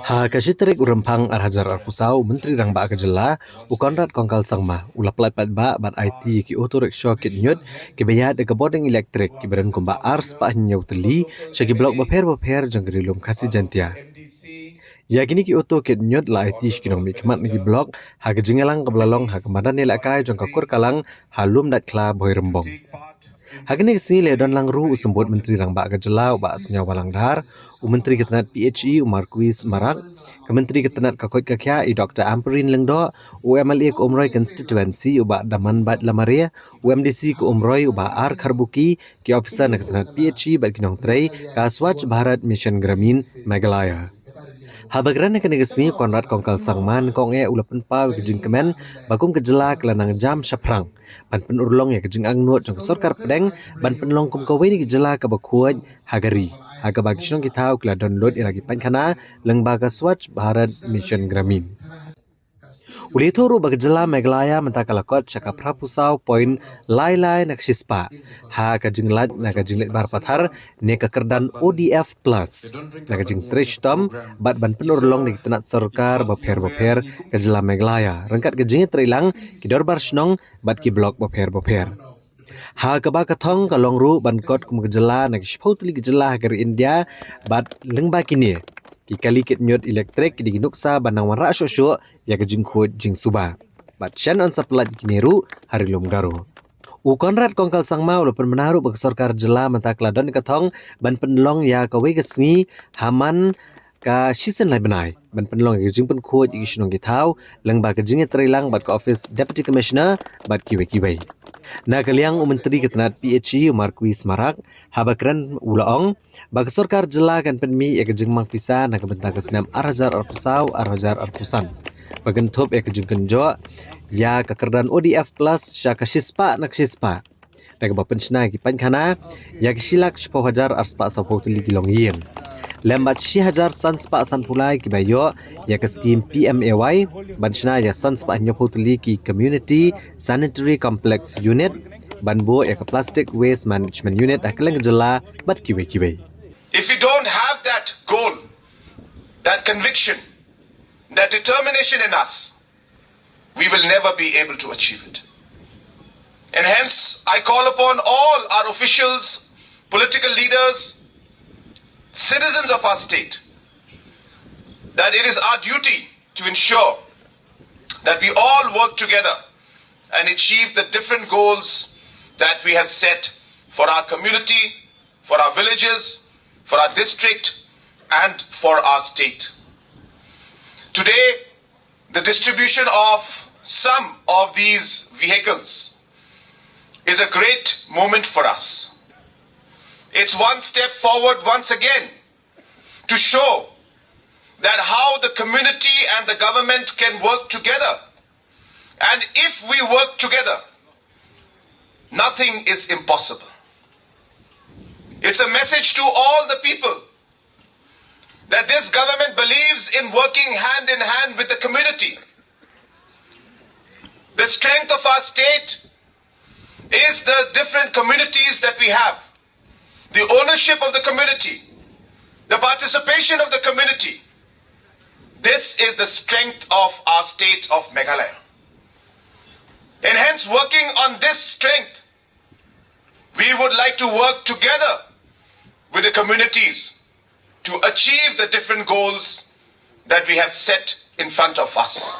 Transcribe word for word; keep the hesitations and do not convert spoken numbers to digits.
Ha ka shi tarik u Rymphang ar hajar arphew saw, u Myntri Rangbah ka jylla, u Conrad Kongkal Sangma, u la pynlait paidbah bad aiti ïa ki auto rickshaw kit ñiut kiba ïaid da ka bording elektrik kiba don kumba ar spah hynñiew tylli sha ki block bapher bapher jong ka Ri Lum Khasi Jaiñtia. Ïa kine ki auto kit ñiut la aiti sha ki nongmihkhmat na ki block ha ka jingïalang kaba la long ha ka madan ïalehkai jong ka Kur Kalang ha Lumdaitkhla, Bhoirymbong. Ha kane ka sngi la don lang ruh u Symbud Myntri Rangbah ka jylla, u Bah Sniawbhalang Dhar, u Myntri ka tnat P H E, u Marcuise Marak, ka Myntri ka tnat ka Koit ka Khiah, i Doctor Ampareen Lyngdoh, u M L A ka Umroi Constituency, u Bah Damanbait Lamare, u M D C ka Umroi, u Bah R Kharbuki, ki officer na ka tnat P H E bad ki nongtrei ka Swachh Bharat Mission Gramin Meghalaya. Haba kren ha kane ka sngi, Conrad Kongkal Sangma, kong eh, u la pynpaw ïa ka jingkmen ba kum ka jylla ka la nang jam shaphrang ban pynurlong ïa ka jingangnud jong ka sorkar pdeng ban pynlong kum kawei na ki jylla kaba khuid ha ka ri, ha kaba ki shnong ki thaw ki la don lut ïa la ki painkhana lyngba ka Swachh Bharat Mission Gramin. U la ïathuh ruh ba ka jylla Meghalaya mynta ka la kot sha ka phraphew saw point lai lai na ka shispah ha ka jinglait na ka jingleit bar pathar ne ka kyrdan O D F plus na ka jingtrei shitom bad ban pynurlong da ki tnat sorkar bapher bapher ka jylla Meghalaya ryngkat ka jingïatreilang ki dorbar shnong bad ki block bapher bapher. Ha kaba ka thong ka long ruh ban kot kum ka jylla na ki shiphew tylli ki jylla ha ka ri India bad lyngba kine ki kali kit ñiut elektrik ki dei ki nuksa ban nang wanrah shuh shuh ïa ka jingkhuid jingsuba. Bad shen yn sa pynlait ïa kine ruh ha Ri Lum Garo. U Conrad Kongkal Sangma u la pynbna ruh ba ka sorkar jylla mynta ka la don ka thong ban pynlong ïa kawei ka sngi ha man ka shisien lai bnai ban pynlong ïa ka jingpynkhuid ïa ki shnong ki thaw lyngba ka jingïatreilang bad ka office Deputy Commissioner bad kiwei kiwei. Na ka liang u Myntri ka tnat P H E, u Marcuise Marak, haba kren u la ong ba ka sorkar jylla kan pynmih ïa ka jingmang pisa na ka bynta ka snem ar hajar arphew saw ar hajar arphew san ba kan thup ïa ka jingkynjoh ïa ka kyrdan O D F plus sha ka shispah na ka shispah da kaba pynshna ïa ki painkhana ïa ki shi lak shiphew hajar ar spah sawphew tylli ki longïing, lem bad shi hajar san spah sanphew lai kiba ïoh ïa ka skim P M A Y, ban shna ïa san spah hynñiewphew tylli ki community sanitary complex unit, ban buh ïa ka plastic waste management unit ha kylleng ka jylla bad kiwei kiwei. If we don't have that goal, that conviction, that determination in us, we will never be able to achieve it. And hence, I call upon all our officials, political leaders, citizens of our state, that it is our duty to ensure that we all work together and achieve the different goals that we have set for our community, for our villages, for our district, and for our state. Today, the distribution of some of these vehicles is a great moment for us. It's one step forward once again to show that how the community and the government can work together. And if we work together, nothing is impossible. It's a message to all the people that this government believes in working hand in hand with the community. The strength of our state is the different communities that we have, the ownership of the community, the participation of the community. This is the strength of our state of Meghalaya. And hence, working on this strength, we would like to work together with the communities to achieve the different goals that we have set in front of us.